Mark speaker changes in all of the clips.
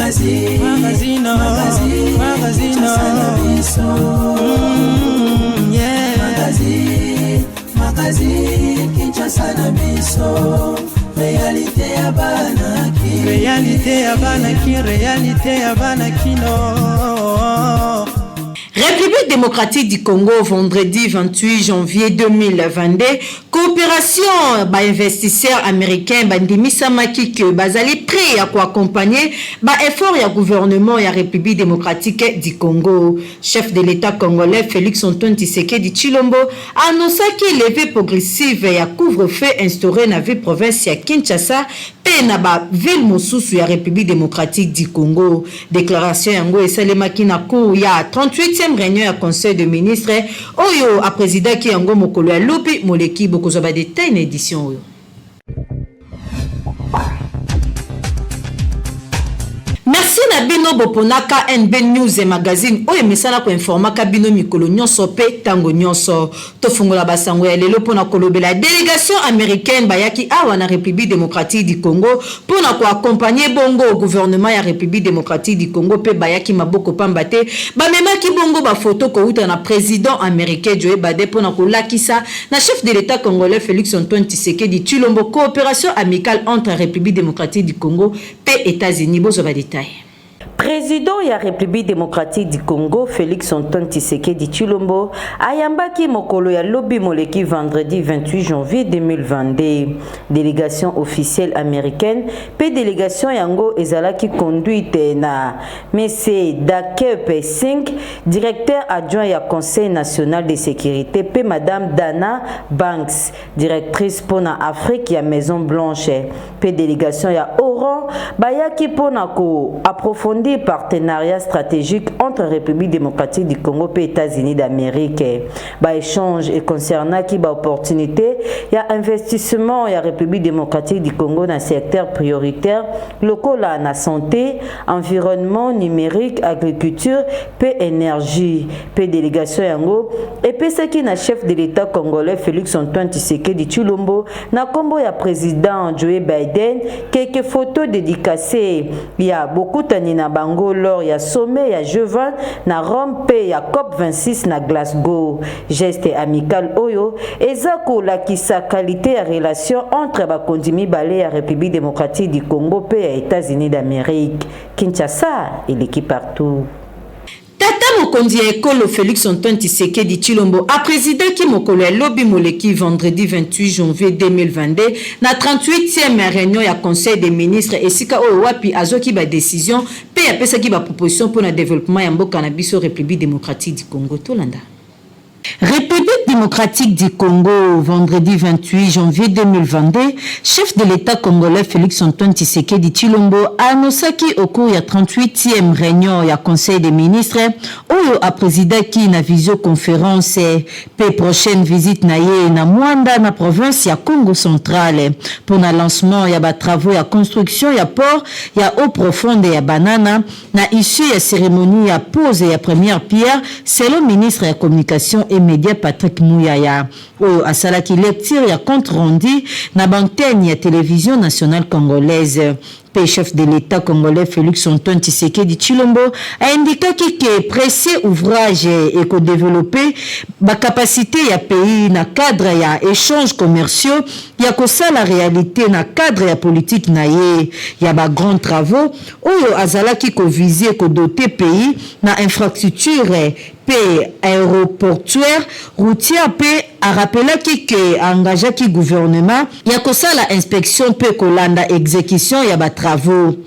Speaker 1: Magazine, magazine, magazine, magazine, yeah. Magazine, magazine, Kinshasa na biso. Réalité ya bana ki. Réalité ya bana ki, réalité ya bana kino.
Speaker 2: République démocratique du Congo, vendredi 28 janvier 2022, coopération ba investisseurs américains bandimisamaki que bazali prêt ya koaccompagner ba effort ya gouvernement ya République démocratique du Congo. Chef de l'État congolais Félix Antoine Tshisekedi Tshilombo annonçaki levée progressive ya couvre-feu instauré na ville province ya Kinshasa mpe na ba ville mosusu ya République démocratique du Congo. Déclaration yango esalemaki na cours ya 38e réunion ya Conseil de ministres oyo aprésidaki yango mokolo ya lobi moleki. Bokozwa ba détail na édition oyo. Merci na bino boponaka NB News Magazine oyo emesana koinformaka bino mikolo nyonso mpe ntango nyonso. Tofungola basango ya lelo mpona kolobela délégation américaine bayaki awa na République démocratique du Congo mpona koaccompagner bongo gouvernement ya République démocratique du Congo, mpe bayaki maboko pamba te, bamemaki bongo bafoto kouta na président américain Joe Biden mpona kolakisa na chef de l'État congolais Félix Antoine Tshisekedi Tshilombo coopération amicale entre République démocratique du Congo mpe États-Unis. Bozwa ba détail.
Speaker 3: Président ya République démocratique du Congo Félix Antoine Tshisekedi Tshilombo ayambaki mokolo ya lobi moleki, vendredi 28 janvier 2022, délégation officielle américaine, mpe délégation yango ezalaki conduite na Monsieur Dakep Singh, directeur adjoint ya Conseil national de sécurité, mpe Madame Dana Banks, directrice mpona Afrique ya Maison Blanche. Mpe délégation ya oran bayaki mpona koapprofondir partenariat stratégique entre République démocratique du Congo mpe États-Unis d'Amérique. Baéchange econcernaki baopportunité ya investissement ya République démocratique du Congo na secteur prioritaire lokola na santé, environnement, numérique, agriculture mpe énergie. Mpe délégation yango epesaki na chef de l'État congolais Félix Antoine Tshisekedi Tshilombo, na nkombo ya président Joe Biden, quelques photos dédicacées ya bokutani na bango lors ya sommet ya G20 na Rome mpe ya COP 26 na Glasgow. Geste amical oyo eza kolakisa qualité ya relation entre bakonzi mibale ya République démocratique du Congo mpe ya États-Unis d'Amérique. Kinshasa eleki partout.
Speaker 2: Tata mokonzi ya ekolo Félix Antoine Tshisekedi Tshilombo aprésidaki mokolo ya lobi moleki, vendredi 28 janvier 2022, na 38e réunion ya Conseil des ministres, esika oyo wapi azwaki badécision mpe apesaki baproposition mpona développement ya mboka na biso République démocratique du Congo. Tolanda. République démocratique du Congo, vendredi 28 janvier 2022, chef de l'État congolais Félix Antoine Tshisekedi Tshilombo a annoncé au cours de la 38e réunion ya Conseil des ministres oyo aprésidaki na visioconférence pe prochaine visite na ye na Mwanda, na province ya Congo central, pour na lancement ya ba travaux ya construction ya port ya eau profonde ya Banana, na issue ya cérémonie ya pose ya première pierre, selon ministre ya Communication et Média Patrick Muyaya, oyo asalaki lecture ya compte rendu na bantenne ya Télévision nationale congolaise. Mpe chef de l'État congolais Félix Antoine Tshisekedi Tshilombo aindikaki ke précieux ouvrage ekodévelopper bacapacité ya pays na cadre ya échanges commerciaux, ya kosala réalité na cadre ya politique na ye ya bagrands travaux oyo azalaki koviser kodoter pays na infrastructure mpe aéroportuaire, routière. Mpe arapelaki ke aengageaki gouvernement ya kosala inspection mpe kolanda exécution ya batravaux.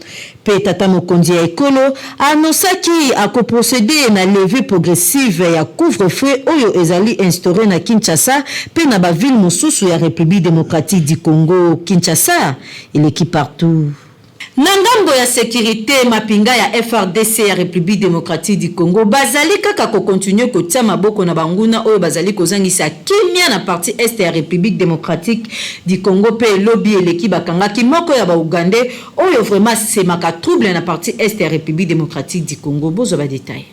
Speaker 2: Mpe tata mokonzi ya ekolo anonsaki akoprocéder na levée progressive ya couvre-feu oyo ezali instauré na Kinshasa mpe na baville mosusu ya République démocratique du Congo. Kinshasa eleki partout. Na ngambo ya sécurité, mapinga ya FARDC ya République démocratique du Congo bazali kaka kocontinuer kotia maboko na banguna oyo bazali kozangisa kimia na partie est ya République démocratique du Congo. Mpe elobi eleki, bakangaki moko ya baugandais oyo vraiment semaka trouble na partie est ya République démocratique du Congo. Bozwa badétail.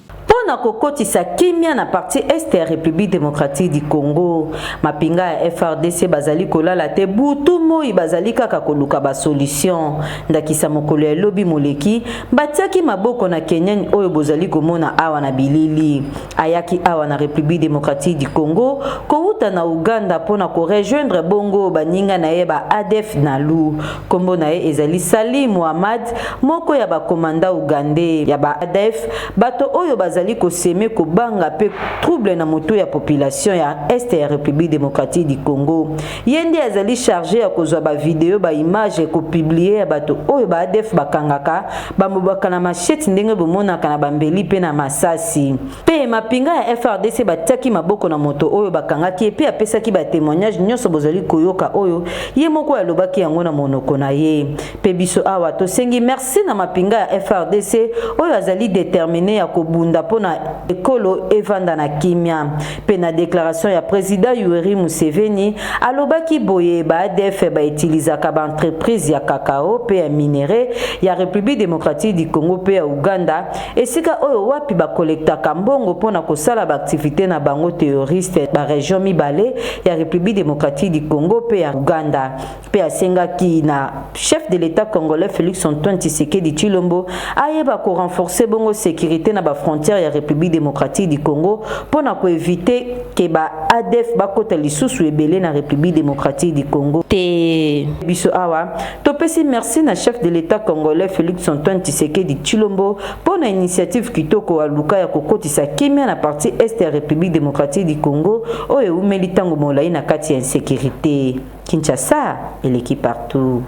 Speaker 3: Mpo na kokotisa kimia na partie est ya Republique democratique du Congo. Mapinga ya FARDC bazali kolala te butu moi, bazali kaka koluka ba solution. Ndakisa, mokolo ya lobi moleki, batiaki maboko na Kenyan oyo bozali komona awa na bilili. Ayaki awa na Republique democratique du Congo kowuta na Uganda mpona korejoindre bongo baninga na ye ba ADF Nalu. Nkombo na ye ezali Salim Muhammad, moko ya bakomanda ugandais ya ba ADF, bato oyo bazali kosemer kobanga mpe trouble na motu ya population ya est ya République démocratique du Congo. Ye nde azali chargé ya kozwa bavideo, baimage, kopublier ya bato oyo ba ADF bakangaka, bamobaka na machette ndenge bomonaka na bambeli mpe na masasi. Mpe mapinga ya FARDC batiaki maboko na moto oyo bakangaki ye mpe apesaki batémoignage nyonso bozali koyoka oyo ye moko alobaki yango na monoko na ye. Mpe biso awa tosengi merci na mapinga ya FARDC oyo azali déterminé ya kobunda mpona ekolo evanda na kimia. Mpe na déclaration ya président Yoweri Museveni, alobaki boye: ba ADF bautilisaka baentreprise ya cacao mpe ya minerai ya République démocratique du Congo mpe ya Uganda, esika oyo wapi bakolektaka mbongo mpona kosala baaktivité na bango terroriste, barégion mibale ya République démocratique du Congo mpe ya Uganda. Mpe asengaki na chef de l'État congolais Félix Antoine Tshisekedi Tshilombo ayeba korenforcer bongo sécurité na bafrontière ya République démocratique du Congo mpona koéviter ke ba ADF bakota lisusu ebele na République démocratique du Congo te. Biso awa topesi merci na chef de l'État congolais Félix Antoine Tshisekedi Tshilombo mpona initiative kitoko aluka ya kokotisa kimia na partie est ya République démocratique du Congo oyo eumeli ntango molai na kati ya insécurité. Kinshasa eleki partout.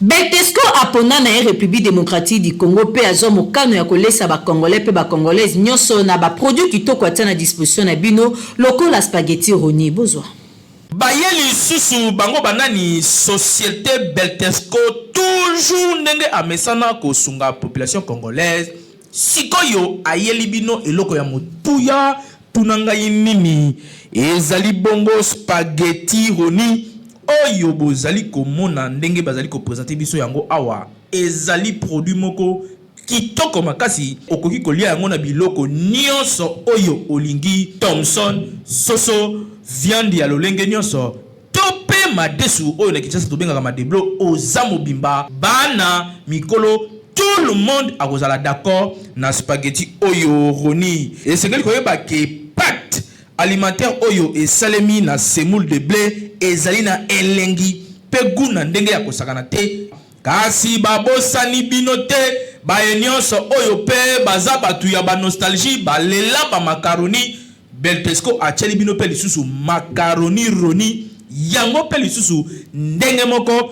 Speaker 2: Betesco apona na ye République démocratique du Congo mpe azwa mokano ya kolesa bacongolais mpe bacongolaise nyonso na baproduit kitoko atia na disposition na bino lokola spaghetti Roni. Bozwa.
Speaker 4: Baye lisusu bango banani? Société Beltesco, toujours ndenge amesana kosunga population congolaise. Sikoyo ayeli bino eloko ya motuya. Tuna ngai nini ezali bongo? Spaghetti Roni oyo bozali komona ndenge bazali koprésenter biso yango awa, ezali produit moko kitoko makasi. Okoki kolia yango na biloko nyonso oyo olingi: thomson, soso, viande ya lolenge nyonso, to mpe madesu oyo na Kinshasa tobengaka madeblo. Oza mobimba, bana, mikolo, tout le monde akozala d'accord na spaghetti oyo Roni. Esengeli koyeba ke pâte alimentaire oyo esalemi na semoule de blé ezali na elengi mpe goût na ndenge ya kosakana te. Kasi babosani bino te, baye nyonso oyo mpe baza bato ya banostalgie, balela bamakaroni. Beltesco atieli bino mpe lisusu makaroni Roni. Yango mpe lisusu ndenge moko,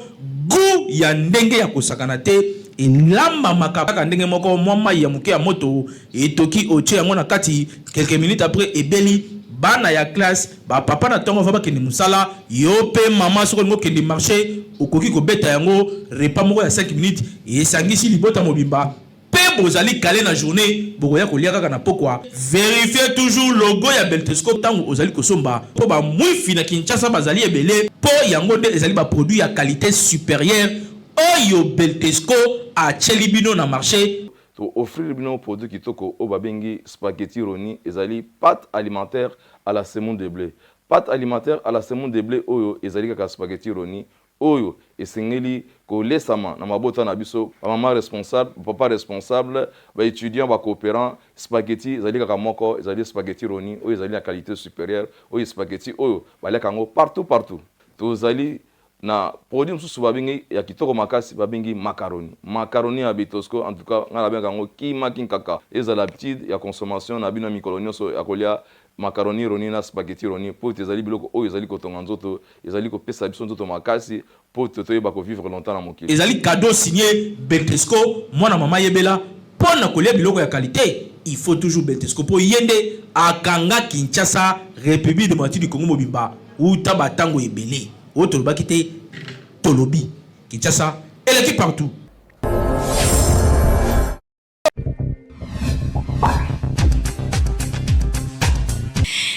Speaker 4: goût ya ndenge ya kosakana te. Elambamaka kaka ndenge moko: mwa mai ya moke ya moto etoki, otie yango na kati, quelques minutes après ebeli. Bana ya classe, bapapa na ntongo va bakende mosala, yo mpe mama soki olingi okende marché, okoki kobeta yango repas moko ya 5 minutes, esangisi libota mobimba mpe bozali kale na journée, bokoya kolia kaka na pokwa. Vérifie toujours logo ya Beltesco ntango ozali kosomba, mpo bamwifi na Kinshasa bazali ebele, mpo yango nde ezali baproduit ya qualité supérieure oyo Beltesco atieli bino na marché.
Speaker 5: Tooffrir bino produit kitoko oyo babengi spaghetti Roni. Ezali pâte alimentaire à la semoule de blé. Pâte alimentaire à la semoule de blé oyo ezali kaka spaghetti Roni oyo esengeli kolesama na mabota na biso, bamama responsable, papa responsable, baétudiant, bacoopérant. Spaghetti ezali kaka moko, ezali spaghetti Roni oyo ezali na qualité supérieure, oyo spaghetti oyo baliaka yango partout partout. Tozali na produit mosusu babengi ya kitoko makasi, babengi macaroni. Macaroni ya Betosco, en tout cas ngai nabengaka yango kimaki nkaka. Ezala habitude ya consommation na bino ya mikolo nyonso ya kolia macaroni Roni na spaghetti Roni, mpo ete ezali biloko oyo ezali kotonga nzoto, ezali kopesa biso nzoto makasi mpo ete toyeba kovivre longtemps na mokili.
Speaker 4: Ezali cadeau signé Beltesco. Mwana mama, yebela mpo na kolia biloko ya qualité, il faut toujours Beltesco, mpo ye nde akanga Kinshasa, République démocratique du Congo mobimba uta batango ebele. Oyo tolobaki te, tolobi Kinshasa eleki partout.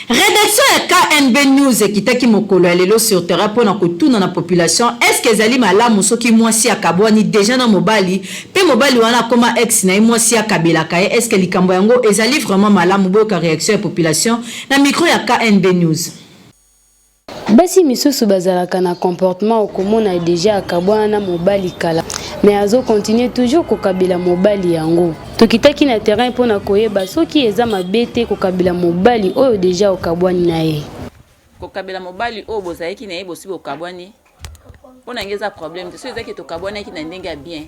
Speaker 2: Rédaction ya KNB. KNB News ekitaki mokolo ya lelo sur terrain mpo na kotuna na population est-ce que ezali malamu soki mwasi akabwani dejà na mobali mpe mobali wana akoma ex na ye mwasi akabelaka ye est-ce que likambo yango ezali vraiment malamu boyoka reaction ya population na micro ya KNB News.
Speaker 6: Basi misusu bazalaka na comportement okomona dejà akabwana na mobali kala mais azo continuer toujours kokabela mobali yango. Tokitaki na terrain pona koyeba soki eza mabe te kokabela mobali oyo dejà okabwani na ye.
Speaker 7: Kokabela mobali oyo bozalaki na ye bosi bokabwani mpo na ngai eza problème te soki ezaki tokabwanaki na ndenge ya bien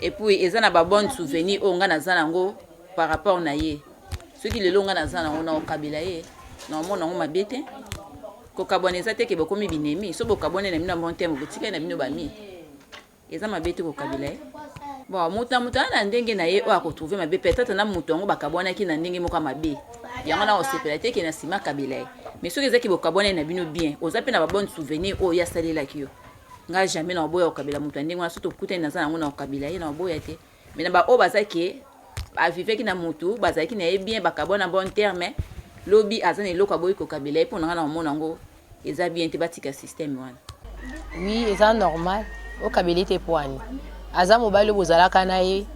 Speaker 7: et puis eza na ba bonne souvenir oyo ngai naza nango par rapport na ye soki lelo ngai naza nango nakokabela ye naomona yango mabe te kokabwana eza te ke bokomi binemi so bokabwani na bino ya bon terme botikali na bino bami eza mabe te kokabela ye bon moto na moto aza na ndenge na ye oyo akotrouve mabe peut-être na moto yango bakabwanaki na ndenge moko ya mabe yango na kosepela te ke na nsima akabela ye mais soki ezaki bokabwanaki na bino bien oza mpe na babonne souvenir oyo ye asalelaki yo nga jamais na oboya kokabela moto ya ndenge wana soki tokutani naza nango na kokabela ye na oboya te mais na baoyo baza ke aviveki na motu bazalaki na ye bien bakabwana bon terme lobi aza na eloko aboyi kokabela ye mpo na nga na komona yango eza bien te batika système wana.
Speaker 8: Oui eza normal okabela ye te poani aza mobali oyo bozalaka na ye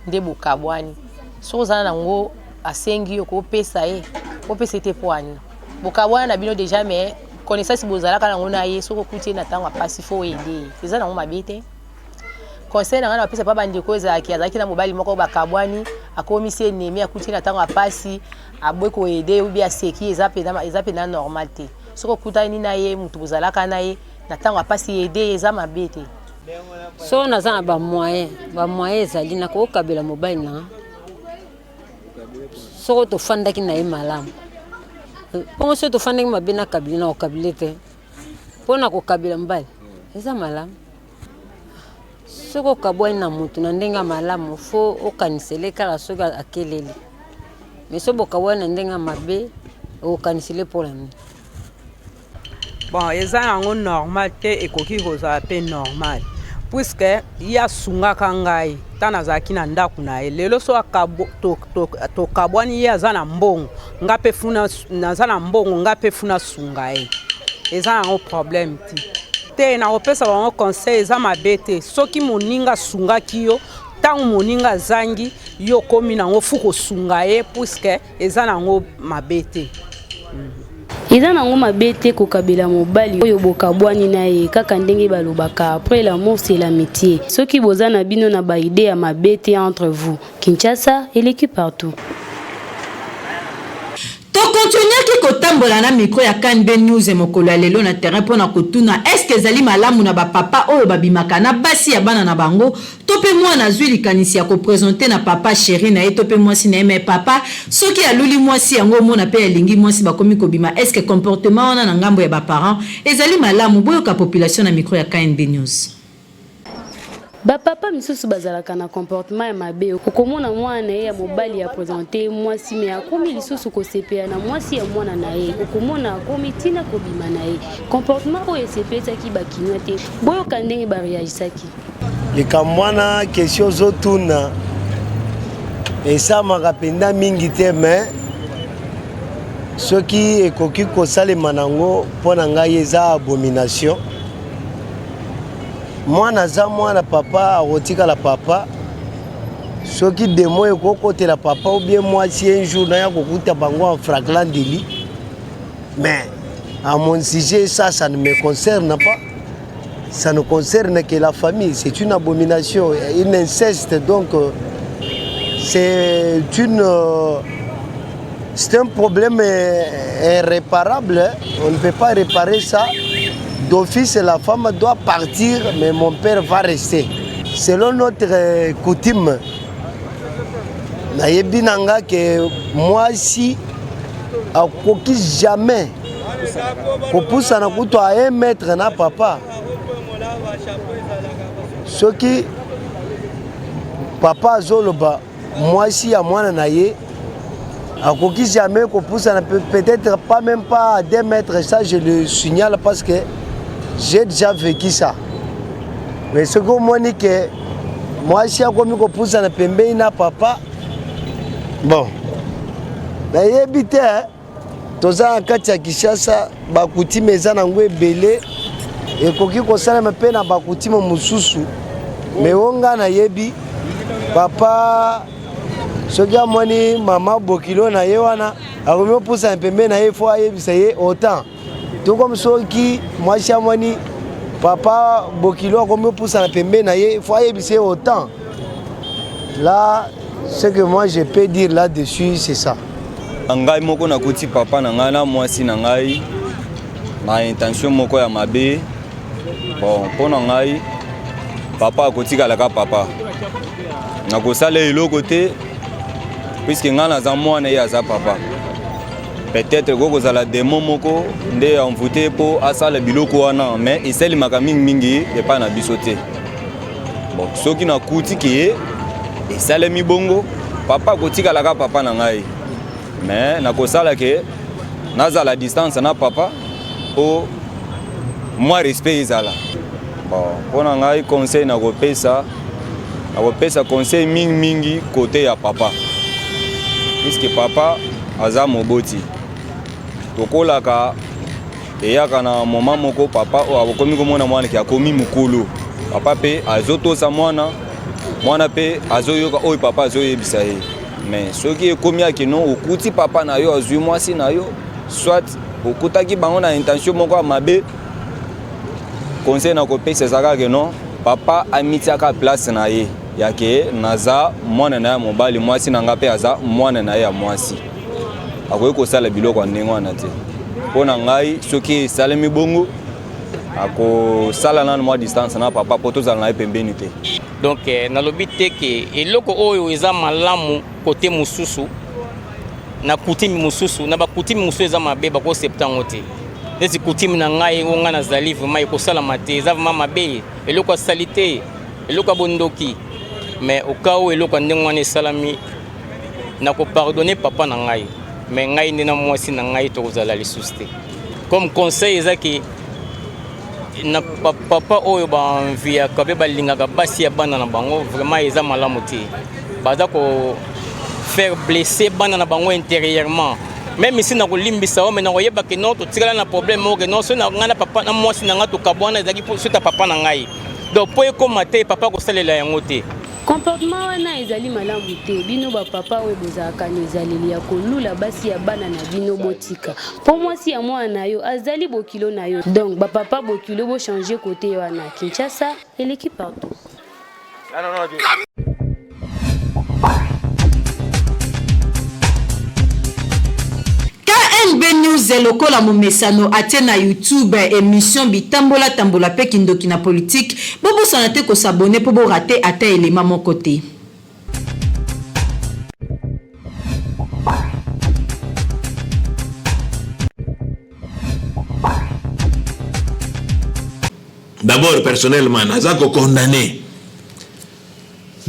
Speaker 8: nde bokabwani soki oza na ngo asengi yo kopesa ye opesa ye te poani bokabwana na bino deja mais connaissance bozalaka nango na ye soki okuti ye na ntango ya mpasi fo oyede ye eza nango mabe te conseil na ngai napesa pa bandeko ezalaki azalaki na mobali moko bakabwani akomisi ennemi akuti na ntango ya mpasi aboyi koede ubi aseki eza mpenza eza mpenza normal te soki okutani na ye moto bozalaka na ye na ntango ya mpasi ede ye eza mabe te
Speaker 9: so naza na bamoyen bamoyen ezali nakokabela mobali na soko tofandaki na ye malamu mpongo soki tofandaki mabe nakabili na kokabile te mpo na kokabela mobali eza malamu Soki okabwani na mutu na ndenge ya malamu faut okanisele kaka soki akeleli mais soki bokabwani na ndenge ya mabe okokanisele mpo na nini?
Speaker 10: Bon eza yango normal te ekoki kozala pe normal puisque ye asungaka ngai ntango nazalaki na ndako na ye lelo so tokabwani ye aza na mbongo nga mpe funa naza na mbongo nga mpe funa sunga ye eza yango problème te te nakopesa bango conseil eza mabe te soki moninga asungaki yo ntango moninga azangi yo okomi nango fu kosunga ye puiske eza nango mabe te
Speaker 6: Eza nango mabe te kokabela mobali oyo bokabwani na ye kaka ndenge balobaka après l'amour c'est l'amitié soki boza na bino na ba idee ya mabe te entre vous Kinshasa eleki partout.
Speaker 2: To continuaki kotambola na micro ya KNB News mokolo ya lelo na terrain mpo na kotuna est-ce que ezali malamu na ba papa oyo babimaka na basi ya bana na bango to mpe mwana azui likanisi ya ko presenter na papa cherie na ye to mpe mwasi na ye mais papa soki aluli mwasi yango omona mpe alingi mwasi bakomi kobima est-ce que comportement wana na ngambo ya ba parents ezali malamu boyoka population na micro ya KNB News.
Speaker 6: Ba papa misusu bazalaka na comportement ya mabe okomona mwana na ye ya mobali a presente ye mwasi mais akomi lisusu kosepela na mwasi ya mwana na ye okomona akomi tina kobima na ye comportement oyo esepelisaki ba kinois te boyoka ndenge ba reagisaki.
Speaker 11: Likambo wana question ozotuna esamaka mpenza mingi te mais soki ekoki kosalema nango mpo na ngai eza abomination mwana aza mwana papa akotikala papa soki demo ekokotela papa ou bien mwasi un jour naya kokuta bango en fraglant délit mais à mon sujet ça ça ne me concerne pas ça ne concerne que la famille c'est une abomination une inceste donc euh, c'est une euh, c'est un problème euh, irréparable on ne peut pas réparer ça D'office, la femme doit partir, mais mon père va rester. Selon notre euh, coutume, nayebi na nga ke mwasi akoki jamais kopusana kutu a 1 mètre na papa soki papa azoloba mwasi ya mwana na ye akoki jamais kopusana peut-être pas même pas à 2 mètres ça je le signale parce que j'ai déjà vécu ça mais soki omoni ke mwasi akomi kopusana pembeni na papa bon nayebi te. Toza na kati ya Kinshasa, bakutime eza nango ebele, ekoki kosalema mpe na bakutime mosusu. Me oyo ngai nayebi, papa soki amoni mama bokilo na ye wana akomi opusana pembeni na ye, fo ayebisa ye autant to comme soki mwasi amoni papa bokilo akomi opusana pembeni na ye, fo ayebisa ye autant. Là, ce que moi je peux dire là-dessus, c'est ça.
Speaker 12: Ngai moko nakuti papa na ngai na mwasi na ngai na intention moko ya mabe. Bon, mpo na ngai papa akotikalaka papa, nakosala eloko te puiske ngai naza mwana, ye aza papa. Peut-être ekoki kozala demo moko nde envoûte mpo asala biloko wana, mais esalemaka mingimingi epai na biso te. Bon, soki nakuti ke esalemi bongo, papa akotikalaka papa na ngai, mais nakosala ke nazala distance na papa mpo mwa respect ezala. Bon, mpo na ngai conseil nakopesa, nakopesa conseil mingimingi kote ya papa, puiske papa aza moboti. Tokolaka eyaka na moment moko papa oyo akomi komona mwana ke akomi mokolo, papa mpe azotosa mwana, mwana mpe azoyoka oyo papa azoyebisa ye. Mais soki ekomi ake no okuti papa na yo azwi mwasi na yo, soit okutaki bango na intention moko ya mabe, conseil nakopesa ezalaka ke non, papa amitiaka place na ye ya ke naza mwana na ye ya mobali, mwasi na nga mpe aza mwana na ye ya mwasi, akoki kosala biloko ya ndenge wana te. Mpo na ngai soki esalemi bongo, akosala nanu mwa distance na papa mpo tozala na ye pembeni te.
Speaker 13: Donc eh, nalobi te ke eloko oyo eza malamu kote mosusu na coutume mosusu, na bakutime mosusu eza mabe, bakosepta yango te. Neti coutume na ngai oyo ngai nazali, vraiment ekosalama te, eza vraiment mabe, eloko ya salite, eloko ya bondoki. Mais au cas où eloko ya ndenge wana esalami, nakopardonne papa na ngai, mais ngai nde na mwasi na ngai tokozala lisusu te. Comme conseil eza ke na papa oyo baenviaka mpe balingaka basi ya bana na bango, vraiment eza malamu te. Baza ko faire blesser bana na bango intérieurement. Même ici nakolimbisa yo, mais nakoyeba ke non, totikala na problème moko ke non, soki na ngai na papa na mwasi na ngai tokabwana, ezalaki suite ya papa na ngai. Donc mpo ekóma te papa kosalela yango te.
Speaker 6: Comportement wana ezali malamu te. Bino ba papa oyo bozalaka na ezaleli ya kolula basi ya bana na bino, botika. Po mwasi ya mwana na yo azali bokilo na yo. Donc ba papa bokilo bo changer cote wana. Kinshasa eleki partout.
Speaker 2: KNB News lokola momesano atie na YouTube emission bitambola tambola pe kindoki na politique. Bobosana te ko s'abonner po bo rater ata element moko te.
Speaker 14: D'abord personnellement naza ko condamner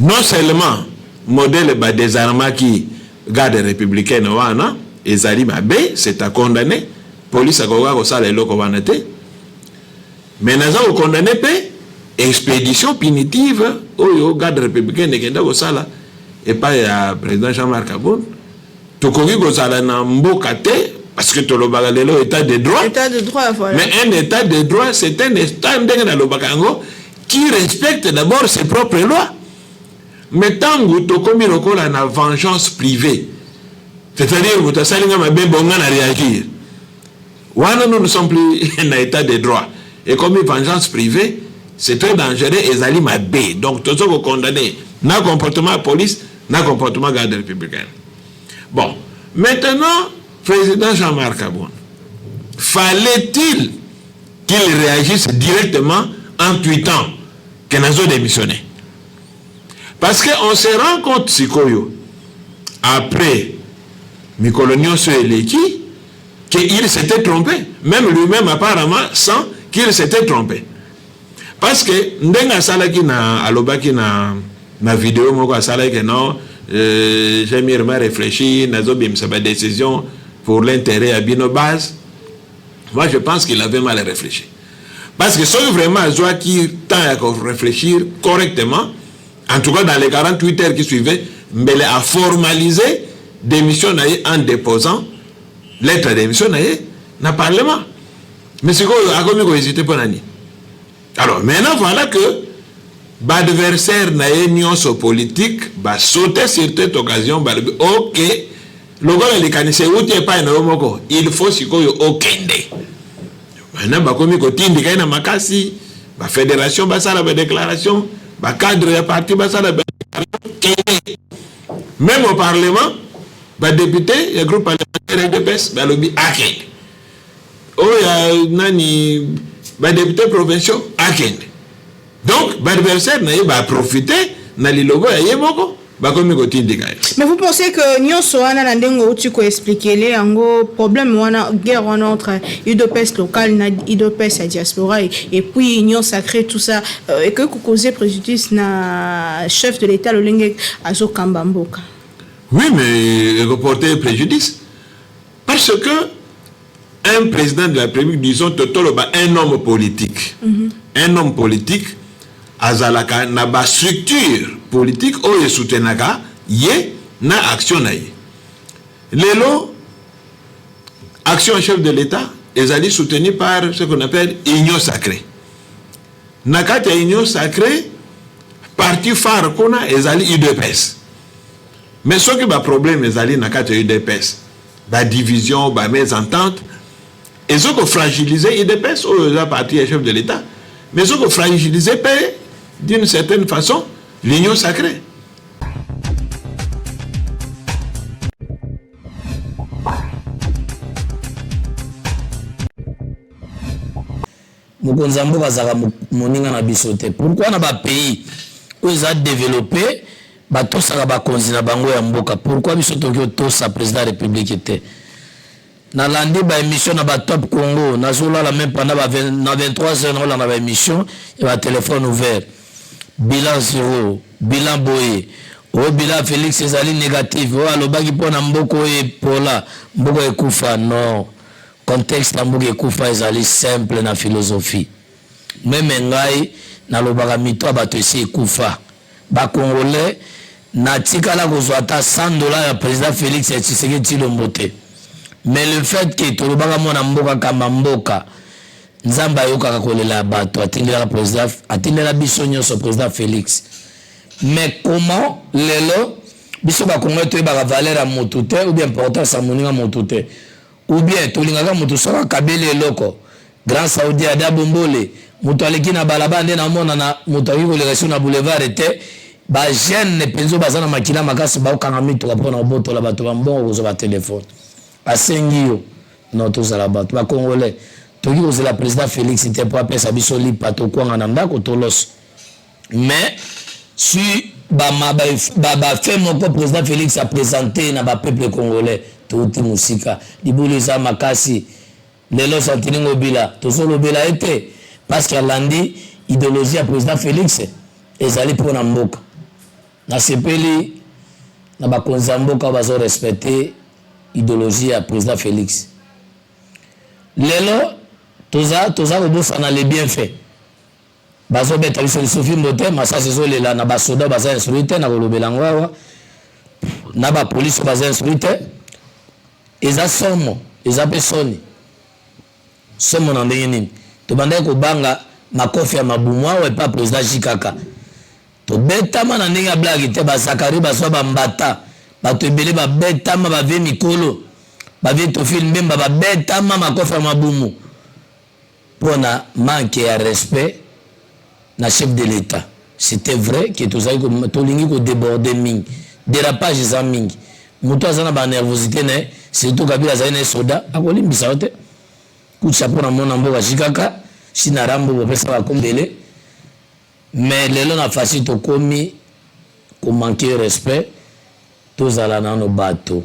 Speaker 14: non seulement modèle ba desarmaki garde républicaine wana, ezali mabe, c'est à condamner, police akoka kosala eloko wana te, mais naza ko condamner pe expédition punitive oyo garde républicaine ekenda kosala epai ya président Jean-Marc Kabund. Tokoki kozala na mboka te parce que tolobaka lelo état de droit.
Speaker 15: État de droit, voilà.
Speaker 14: Mais un état de droit, c'est un état ndenge nalobaka yango qui respecte d'abord ses propres lois. Mais ntango tokomi lokola na vengeance privée, c'est-à-dire moto asali nga mabe bonga na réagir, wana nous ne sommes plus na état de droit, ekomi vengeance privée, c'est très dangereux, ezali mabe. Donc tozo ko condamner na comportement ya police na comportement garde républicaine. Bon, maintenant président Jean-Marc Kabund, fallait-il qu'il réagisse directement en tweetant que nazo démissionner? Parce que on se rend compte sikoyo après mikolo nyonso eleki qu'il s'était trompé, même lui-même apparemment sent qu'il s'était trompé. Parce que ndenge asalaki na alobaki na na video moko asalaki que non, j'ai mûrement réfléchi, nazobimisa ba décision pour l'intérêt ya bino base. Moi je pense qu'il avait mal réfléchi. Parce que soki vraiment azwaki temps ya ko réfléchir correctement, en tout cas dans les 48 heures qui suivaient, mbele a formalisé démission na ye en déposant lettre ya démission na ye na parlement. Mais sikoyo akomi kohésite mpo na nini? Alors maintenant voilà que baadversaire na ye nyonso politique basaute sur cette occasion, balobi ok, lokola likanisi euti epai na yo moko, il faut sikoyo okende. Maintenant bakomi kotindika ye na makasi, bafédération basala badéclaration, bacadre ya parti basala kende, même au parlement badéputé ya groupe parlementaire UDPS balobi akende, oyo ya nani, badéputé provinciaux akende. Donc baadversaire na ye baprofite na lilobo ya ye moko, bakomi kotindika ye.
Speaker 15: Mais vous pensez que nyonso wana, na ndenge outi koexpliquer yango, problème wana, guerre wana entre UDPS local na UDPS ya diaspora et puis union sacrée, tout ça ekoki kocauser préjudice na chef de l'État, lolenge azokamba mboka?
Speaker 14: Oui, mais ekoporter préjudice parce que un président de la République, disons totoloba un homme politique, un homme politique azalaka na bastructure politique oyo esoutenaka ye na action na ye. Lelo action chef de l'État ezali soutenu par ce qu'on appelle union sacrée. Na kati ya union sacrée, parti phare kuna ezali UDPS. Mais soki baproblème ezali na kati ya UDPS, badivision, bamésentente, ezokofragiliser UDPS oyo eza parti ya chef de l'État, mais ezokofragiliser mpe d'une certaine façon l'union sacrée.
Speaker 16: Mokonzi ya mboka azalaka moninga na biso te. Pourquoi na bapays oyo eza développé batosaka bakonzi na bango ya mboka? Pourquoi biso tokoki otosa président ya république te? Nalandi baémission na batop Congo, nazolala même pendant na 23 heures, naolanda baémission ya batelefone ouvert, bilan zéro, bilan boye, oyo bilan Félix ezali négatif, oyo alobaki mpo na mboka oyo epola, mboka ekufa. Non, contexte ya mboka ekufa ezali simple na philosophie. Même ngai nalobaka, mito ya bato esi ekufa. Bacongolais, natikala kozwa ata 100 $ ya président Félix ya Tshisekedi Tshilombo te. Mais le fait que tolobaka mwana mboka kamba mboka, Nzambe ayokaka kolela ya bato, atindelaka président, atindela biso nyonso président Félix. Mais comment lelo biso bakongolais toyebaka valeur ya motu te, ou bien importance ya moninga motu te, ou bien tolingaka motu soki akabeli eloko? Grand Saudi Ada Bombole, moto aleki na balabala nde namona na moto akoki koleka so na boulevard te. Bajeune mpenza oyo baza na makila makasi baokanga mituka mpona kobotola bato bambongo, kozwa batelefone asengi yo. Non, tozala bato. Bacongolais, tokoki kozela président Félix te mpo apesa biso lipa, tokwanga na ndako, toloso. Mais si bafe moko président Félix aprésente na bapeuple congolais, touti mosika, libulu eza makasi. Lelo Santini Ngobila, tozolobela ye te parce que alandi idéologie ya président Félix, ezali mpona mboka. Nasepeli na bakonzi ya mboka oyo bazorespecte idéologie ya président Félix. Lelo toza toza kobosana le bienfait. Bazobeta biso lisusu te, masasi ezolela na basoda baza instruit te. Na kolobela yango awa, na bapolisi baza instruit te, eza somo, eza mpe soni. Somo na ndenge nini? Tobandaki kobanga makofi ya mabumu awa epa président Jikaka. Tobetama na ndenge ya blague te. Bazakari bazwa bambata, bato ebele babetama, bavie mikolo, bavie Tofile Mbemba babetama makofi ya mabumu mpona manque ya respect na chef de l'État. C'était vrai que tozali tolingi kodéborde mingi, dérapage eza mingi. Moto aza na banervosité na ye, surtout Kabila azali na ye soda, akolimbisa yo te. Kutya mpo na mona mboka jikaka sina rambo bopesa bakombele. Mais lelo na fasi tokomi komanke respect. Tozala nano bato.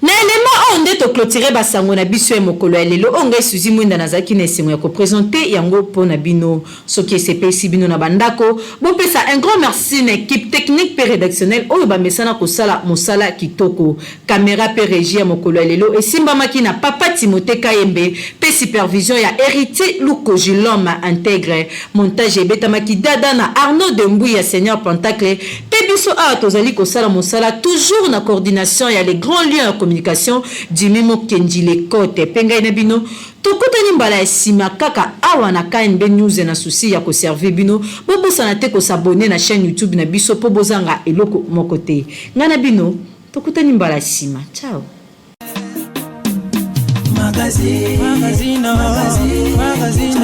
Speaker 2: Na elema oyo nde toclôturer basango na biso ya mokolo ya lelo oyo. Ngai Suzi Mwinda nazalaki na esengo ya koprésenter yango mpo na bino. Soki esepelisi bino na bandako, bopesa un grand merci na équipe technique mpe rédactionnelle oyo bamesana kosala mosala kitoko. Caméra mpe régie ya mokolo ya lelo esimbamaki na papa Timote Kayembe mpe supervision ya Héritier Lukoji, l'homme intègre. Montage ebetamaki dada na Arnaud Dembui ya Seigneur Pentacle mpe Mpe biso awa tozali kosala mosala toujours na coordination ya le grand lion ya communication Jimmy Mukendi Lecote. Mpe ngai na bino tokutani mbala ya sima kaka awa na KNB News na souci ya ko servir bino. Bobosana te ko s'abonner na chaine YouTube na biso mpo bozanga eloko moko te. Ngai na bino tokutani mbala ya sima. Ciao.
Speaker 1: Magazine, magazine, magazine, magazine,